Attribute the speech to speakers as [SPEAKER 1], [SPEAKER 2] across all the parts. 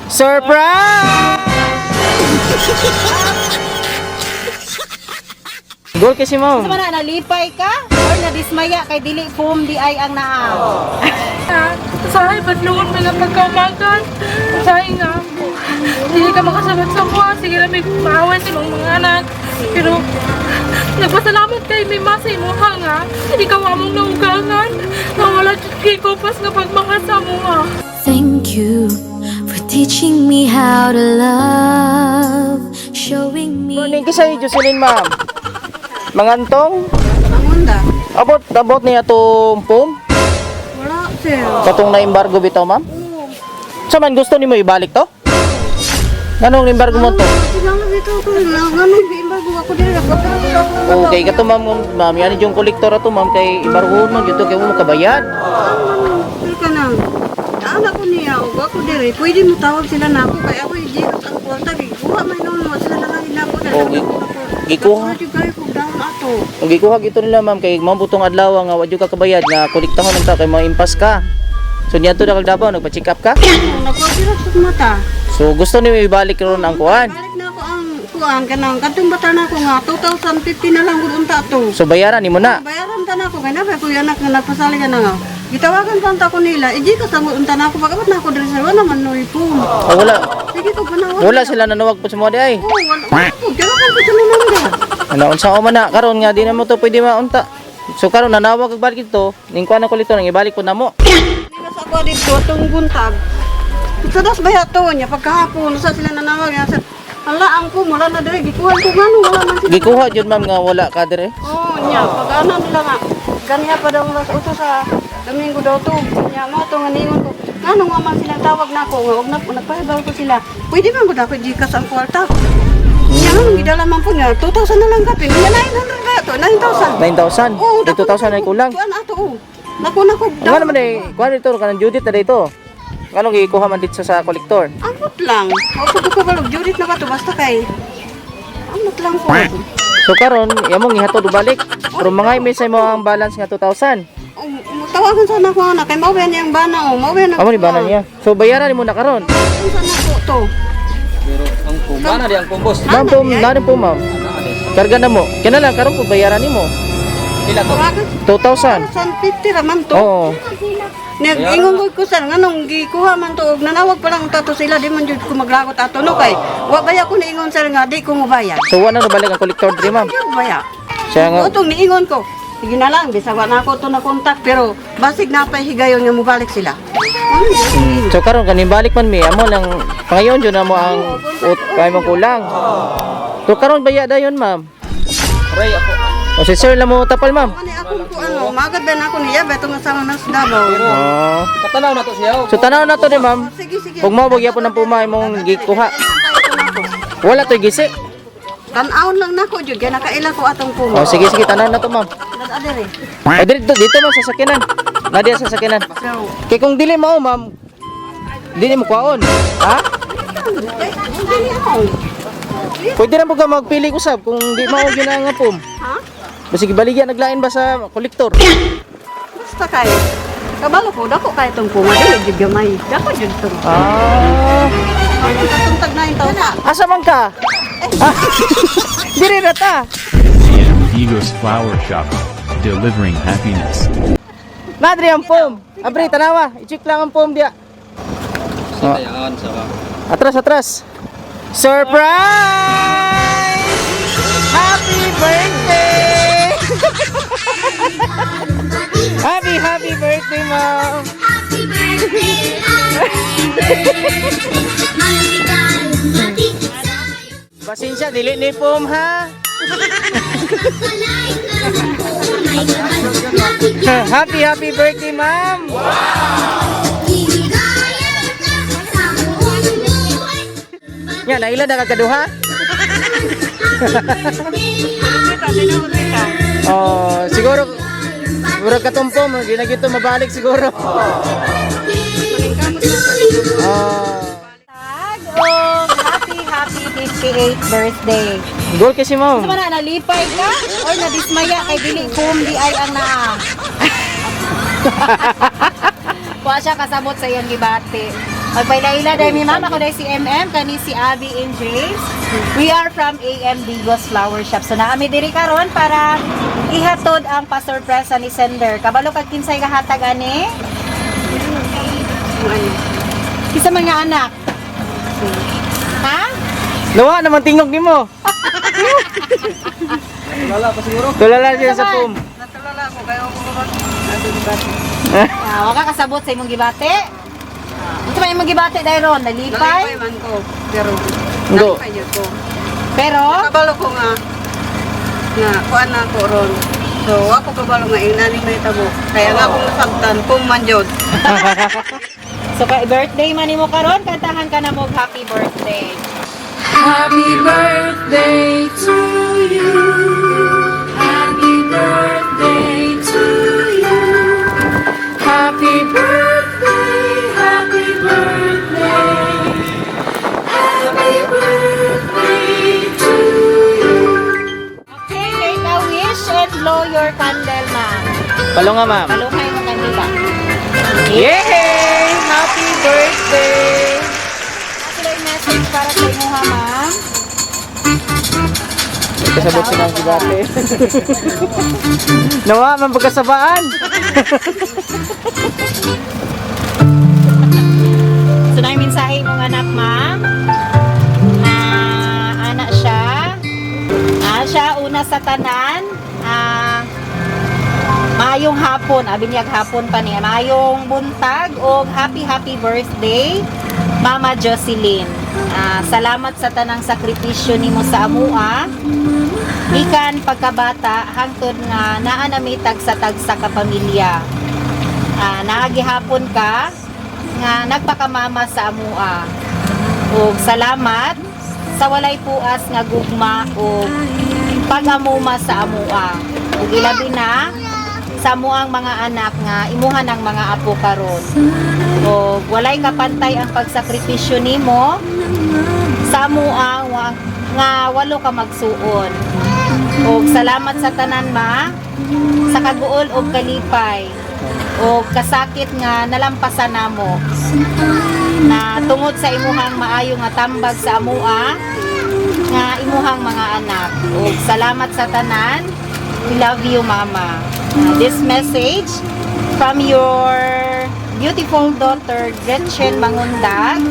[SPEAKER 1] Surprise! Goal kasi, ma'am.
[SPEAKER 2] Sa man na nalipay ka or nadismaya kay dili foam di ay ang naa?
[SPEAKER 3] Usahay, badlungon mo lang pagkaumagan. Usahay nga. Hindi ka makasabat sa buwan. Sige lang, may maaway sa imong mga anak. Pero, nagpasalamat kay may masa imuha nga. Ikaw among naugangan. Nga wala jud kay kupas nga pagmahal sa amuha.
[SPEAKER 4] Thank you for teaching me how to love, showing me.
[SPEAKER 1] Morning kasi Jocelyn, ma'am. Mangantong
[SPEAKER 2] Mangunda.
[SPEAKER 1] abot niya atong pum
[SPEAKER 2] Wala, sir.
[SPEAKER 1] katong na embargo bitaw, ma'am. Sa man gusto nimo ibalik to? Nganong embargo mo to?
[SPEAKER 2] Dito ko nganong giimbargo ako diri.
[SPEAKER 1] Okay kato, ma'am, ma'am yan yung kolektor ato, ma'am, kay embargoon man gyud to kay mo makabayad.
[SPEAKER 2] Ka nang. Daan ako niya og ako diri. Pwede mo tawag sila nako kay ako i-gikas ang kwarta kay kuha man noon sila na lang nako na.
[SPEAKER 1] Oh, gikuha.
[SPEAKER 2] Jud kayo kog daon ato.
[SPEAKER 1] Kung gikuha gito nila, ma'am, kay ma'am butong adlaw nga wa jud ka kabayad nga kolektahon ang ta kay mga impas ka. So niadto na kag Davao, nagpa-check up ka?
[SPEAKER 2] Nagkuha sa mata.
[SPEAKER 1] So gusto nimo ibalik ron ang kuan.
[SPEAKER 2] Balik na ako ang kuan kanang kadtong bata na ako nga 2050 na lang gud unta to.
[SPEAKER 1] So bayaran nimo na.
[SPEAKER 2] Bayaran ta na ako kay na ba kuya anak nga nagpasali ka na nga. Gitawagan pa unta ko nila. I-Gcash ang unta na ako pag-abot na ako diri sa wala man noy phone.
[SPEAKER 1] Oh, wala
[SPEAKER 2] Sige ko panawag.
[SPEAKER 1] wala sila nanawag po sa mga di ay.
[SPEAKER 2] Oh, wala. Wala po. Kaya ko sila nanda.
[SPEAKER 1] Ano unsa man na karon nga di na mo to pwede maunta. So karon nanawag kag balik dito, ning kuan ako dito nang ibalik ko namo.
[SPEAKER 2] Nila sa ako dito atong buntag. Sa das ba to niya pagkahapon sa sila nanawag niya sir. Ala ang ko wala na diri gikuha ko ngano wala man sila.
[SPEAKER 1] Gikuha jud, ma'am, nga wala ka dire.
[SPEAKER 2] Oh, niya pag ana nila nga ganiya pa daw oras uto sa Domingo daw to. Niya mo to nga ningon ko. Ngano nga man sila tawag nako nga og na nagpahibaw ko sila. Pwede man gud ako Gcash ang kwarta. Niya nga gidala man po niya 2,000 na lang kapin. Niya 900 ba to? 9,000.
[SPEAKER 1] 9,000.
[SPEAKER 2] Oo,
[SPEAKER 1] Di 2,000 ay kulang.
[SPEAKER 2] Kuan ato oh. Nako nako.
[SPEAKER 1] Nga naman eh, kuan dito kanang Judith na dito. Nganong gikuha man dito sa kolektor?
[SPEAKER 2] Amot lang. Wa ko ko balog Judith na ba to basta kay. Amot lang po.
[SPEAKER 1] So karon, yamong ihatod balik. Pero mga may sa imo ang balance nga 2,000.
[SPEAKER 2] Tawagan sana ko na kay mao ba niyang bana oh, mao ba na.
[SPEAKER 1] Amo ni bana niya. So bayaran nimo na karon.
[SPEAKER 2] Unsa na ko to?
[SPEAKER 5] Pero ang pumba na di ang pumbos.
[SPEAKER 1] Ma'am po, narin po, ma'am. Karga na mo. Kina lang karon po bayaran nimo.
[SPEAKER 5] Pila to?
[SPEAKER 2] Tawagan
[SPEAKER 1] 2,000.
[SPEAKER 2] 1,050 ra man to.
[SPEAKER 1] Oo.
[SPEAKER 2] Nag-ingon ko sir nganong gikuha man to og nanawag pa lang tato sila di man jud ko maglagot ato no kay wa baya ko niingon sir nga di ko mobayad.
[SPEAKER 1] So wala na balik ang kolektor diri, ma'am.
[SPEAKER 2] Di ko baya.
[SPEAKER 1] Siya nga
[SPEAKER 2] Otong niingon ko. Sige na lang, bisag wa na ako to na contact pero basig na pa higayon nga mobalik sila.
[SPEAKER 1] So karon kaning balik man mi amo lang pangayon jud na mo ang ut kay mo kulang. So karon baya dayon, ma'am.
[SPEAKER 5] Ray ako.
[SPEAKER 1] O si sir lang mo tapal, ma'am.
[SPEAKER 2] Ano akong ko ano, magad ba na ako niya beto nga sama na sa Davao.
[SPEAKER 1] Oh.
[SPEAKER 5] Katanaw na to siya.
[SPEAKER 1] So tanaw na to ni ma'am.
[SPEAKER 2] Sige sige.
[SPEAKER 1] Ug mao gyapon ang puma imong gikuha. Wala to'y gisi.
[SPEAKER 2] Tan-awon lang nako jud kay nakaila ko atong puma.
[SPEAKER 1] O sige sige, tanaw na to, ma'am.
[SPEAKER 2] Adere.
[SPEAKER 1] O dito dito, ma'am, sa sakyanan. Nadia sa sakyanan.
[SPEAKER 2] So,
[SPEAKER 1] Kay kung dili mao, ma'am, dili mo kuhaon. Ha?
[SPEAKER 2] dili ako.
[SPEAKER 1] Pwede na po ka magpili usab kung di mao gyud na nga pum.
[SPEAKER 2] Ha?
[SPEAKER 1] Basig baligya naglain ba sa kolektor?
[SPEAKER 2] Basta kay kabalo ko dako kay itong puma dili jud gamay. Dako jud to.
[SPEAKER 1] Ah.
[SPEAKER 2] Ang katong tag 9,000.
[SPEAKER 1] Asa man ka? Ah, dire na ta.
[SPEAKER 6] CM Vigos Flower Shop, delivering happiness.
[SPEAKER 1] Nadri ang foam. Abri, tanawa. I-check lang ang foam diya.
[SPEAKER 5] Sa tayangan sa ba.
[SPEAKER 1] Atras, atras. Surprise! Happy birthday! Happy, happy birthday, ma'am!
[SPEAKER 4] Happy birthday, happy birthday.
[SPEAKER 1] Pasensya, dili ni foam, ha? Happy, happy birthday, ma'am! Yan, naila na kagaduha? Oh, siguro murag katumpo mo, di na gito mabalik siguro. Oh.
[SPEAKER 2] Tagong happy happy 58th birthday.
[SPEAKER 1] Goal kasi, ma'am.
[SPEAKER 2] Sa man na nalipay ka or nadismaya kay dili foam di ay ang naa. Wa siya kasabot sa iyang gibati.
[SPEAKER 7] Magpailaila dahil mi, ma'am. Ako dahil si MM, kani si Abby and James. We are from AM Digos Flower Shop. So naami diri karon para ihatod ang pasurpresa ni sender. Kabalo kag kinsay kahatag ani? Kinsa man nga anak? Ha?
[SPEAKER 1] Nawa naman tingog nimo.
[SPEAKER 5] Wala pa siguro.
[SPEAKER 1] Tulala siya sa pum.
[SPEAKER 2] Natulala ako kayo ako ba? Ano ba?
[SPEAKER 7] Ah, wa ka kasabot sa imong gibate? Ah, unsa man imong gibate dahil ron?
[SPEAKER 2] Nalipay
[SPEAKER 7] Nalipay?
[SPEAKER 2] man ko. Pero
[SPEAKER 1] Go.
[SPEAKER 2] nalipay jud ko.
[SPEAKER 7] Pero
[SPEAKER 2] Kabalo ko nga nga kuan na ako ron. So ako kabalo nga inaning may tabo. Kaya nga akong nasabtan kung man jud.
[SPEAKER 7] So kay birthday man nimo karon, kantahan ka na mo og happy birthday.
[SPEAKER 3] Happy birthday to you. Happy birthday to you. Happy birthday, happy birthday. Happy birthday to you.
[SPEAKER 7] Okay, make a wish and blow your candle, ma'am.
[SPEAKER 1] Palunga, ma'am.
[SPEAKER 7] Palungay mo kandila.
[SPEAKER 1] Yay! Happy birthday!
[SPEAKER 7] Sila yung message para sa imuha, ma'am.
[SPEAKER 1] Kasabot sa mga gibate. Nawa man pagkasabaan.
[SPEAKER 7] So, na yung mensahe mong anak, ma'am. Na anak siya. Ah, siya una sa tanan. Ah, maayong hapon, abi niya hapon pa niya. Maayong buntag og happy happy birthday, Mama Jocelyn. Ah, salamat sa tanang sakripisyo nimo sa amua. Gikan pagkabata hangtod nga naa na mi tagsa tagsa ka pamilya. Ah, naa gihapon ka nga nagpakamama sa amua. Ug salamat sa walay puas nga gugma ug pag-amuma sa amua. Ug ilabi na sa amuang mga anak nga imuha ng mga apo karon. Ug walay kapantay ang pagsakripisyo nimo sa amua nga walo ka magsuon. Ug salamat sa tanan, ma, sa kaguol og kalipay o kasakit nga nalampasan namo na tungod sa imuhang maayo nga tambag sa amua nga imuhang mga anak. Ug salamat sa tanan. We love you, Mama. This message from your beautiful daughter Gretchen Mangundag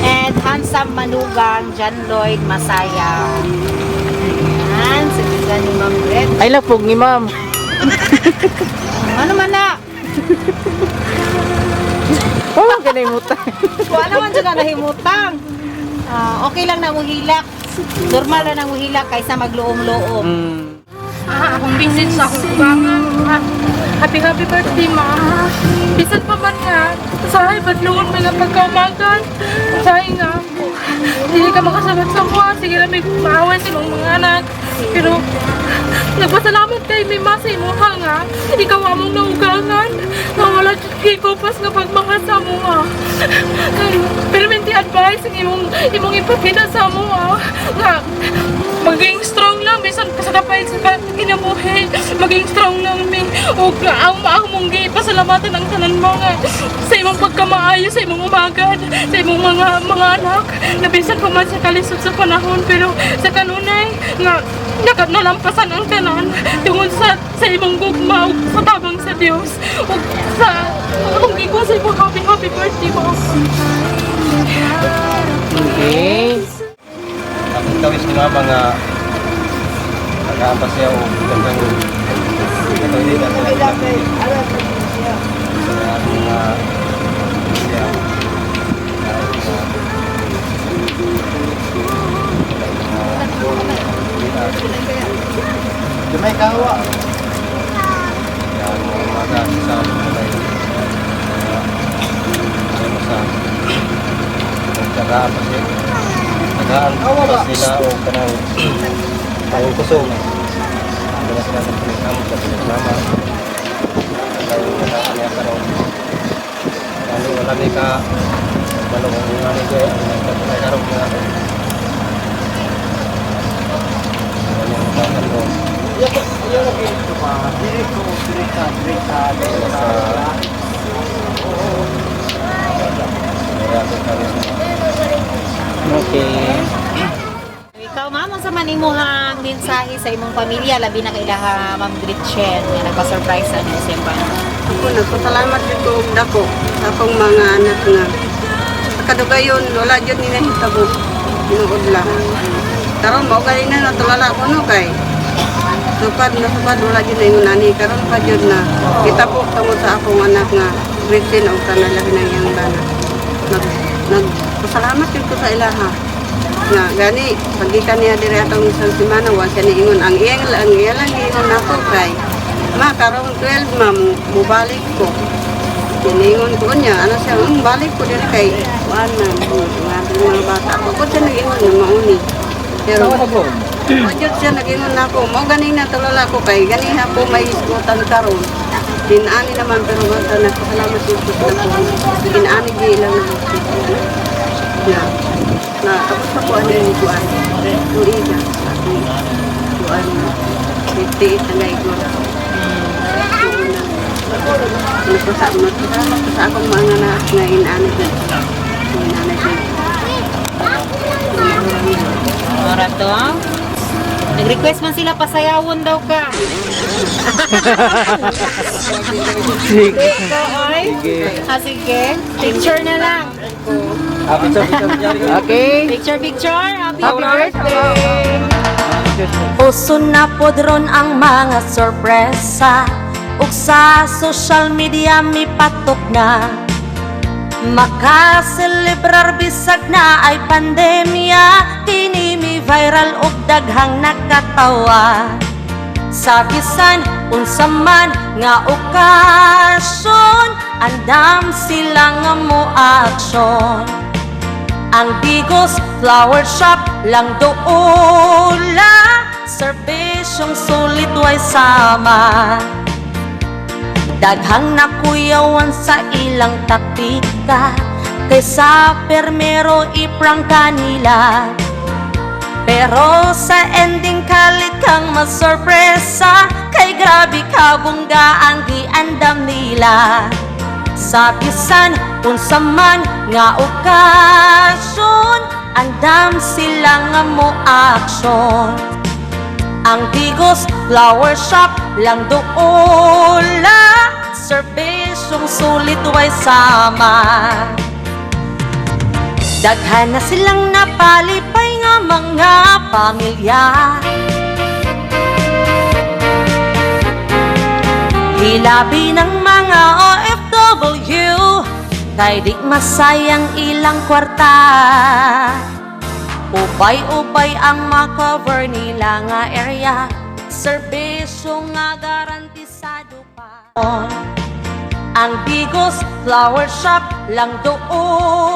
[SPEAKER 7] and handsome manugang John Lloyd Masaya. Ayan, sige ni Ma'am Gretchen.
[SPEAKER 1] Ay lapog ni ma'am.
[SPEAKER 7] Ano man na?
[SPEAKER 1] Oh, kanay muta.
[SPEAKER 7] Wala naman dyan na nahimutang. Ah, okay lang na muhilak. Normal na nang muhilak kaysa magluom-luom.
[SPEAKER 3] Ah, akong visit sa akong ubangan. Ah, happy happy birthday, ma. Bisan pa man nga, usahay badlungon may nga pagkaumagan. Usahay nga, dili ka makasabot sa mga. Sige lang, may maaway sa imong mga anak. Pero, nagpasalamat kay may ma sa imuha nga. Ikaw among naugangan. Nga wala jud kay kupas nga pagmahal sa amuha. Pero minti advice ang imong imong ipakita sa amuha nga maging strong lang bisan ka sa kapay sa kinabuhi, maging strong lang mi ug ang maang mong pasalamatan ang tanan mo nga sa imong pagkamaayo sa imong umagad sa imong mga mga anak na bisan pa man sa kalisod sa panahon, pero sa kanunay nga nalampasan ang tanan tungod sa imong gugma ug sa tabang sa Dios ug sa akong gikuha sa imong happy happy birthday mo.
[SPEAKER 1] Okay.
[SPEAKER 5] Akong kawis ni mama nga nagaampas siya o gandang ito hindi na sila sa mga siya Dumay kawa. Yan, mga umaga sa mga ano sa tagaan pa siya. Tagaan pa sila o kanang ang kusog. Ano na sila sa pinagkamot sa pinaglama. Ang tagaan niya karon. Ano wala ni ka balong ang ano ko ang may karon na ano ang tagaan ko. Sa
[SPEAKER 1] Okay.
[SPEAKER 7] Ikaw, ma'am, unsa man imong mensahe sa imong pamilya, labi na kay ilaha Ma'am Gretchen nga nagpa-surprise sa inyo siyang bana?
[SPEAKER 2] Ako nagpasalamat jud ko og dako sa akong mga anak nga kadugayon wala jud ni nahitabo, tinuod lang. Karon mao gani na natulala ko, no, kay sukad na sukad wala jud na ingon ani. Karon pa jud na kita po tungod sa akong anak nga Gretchen og tanan, labi na iyang bana. Nagpasalamat jud ko sa ilaha nga gani paggikan niya diri atong isang semana, wa siya niingon. Ang iya lang giingon nako kay, "Ma, karong 12, ma, mubalik ko." Giningon ko niya ano siya, balik ko diri kay kuan na mga bata ko." Ko siya nag-ingon nga mauni, pero wa jud siya nag-ingon nako. Mao gani na tulala ko kay gani po may isgutan karon. Dinani naman, pero basta nagpasalamat jud ko sa ako dinani gi ilang na na tapos na po ano yung kuan tuiga akong kuan 58 na gaigo. Nagpasalamat ko sa akong mga anak nga inaanay na inaanay na.
[SPEAKER 7] Ora to. Nag-request man sila, pasayawon daw ka.
[SPEAKER 1] Sige.
[SPEAKER 7] Ikaw ay?
[SPEAKER 1] Sige.
[SPEAKER 7] Ah, sige. Picture na lang.
[SPEAKER 5] Picture, picture, picture.
[SPEAKER 1] Okay.
[SPEAKER 7] Picture, picture. Happy,
[SPEAKER 1] Happy birthday!
[SPEAKER 4] Uso na pod ron ang mga sorpresa ug sa social media mipatok na. Makaselebrar bisag na ay pandemya, kini mi viral ug daghang nakatawa. Sa bisan unsa man nga okasyon, andam sila nga mo aksyon. Ang Digos Flower Shop lang doula, serbisyong sulit way sama. Daghang nakuyawan sa ilang taktika, kaysa permero iprangka nila. Pero sa ending kalit kang masorpresa, kay grabe kabongga ang giandam nila. Sa bisan unsa man nga okasyon, andam sila nga mo aksyon. Ang Digos Flower Shop lang doula, serbisyong sulit way sama. Daghan na silang napalipay nga mga pamilya. Hilabi ng mga OFW, kay di masayang ilang kwarta. Upay-upay ang makover nila nga area, serbisyo nga garantisado pa. Ang Digos Flower Shop lang doon.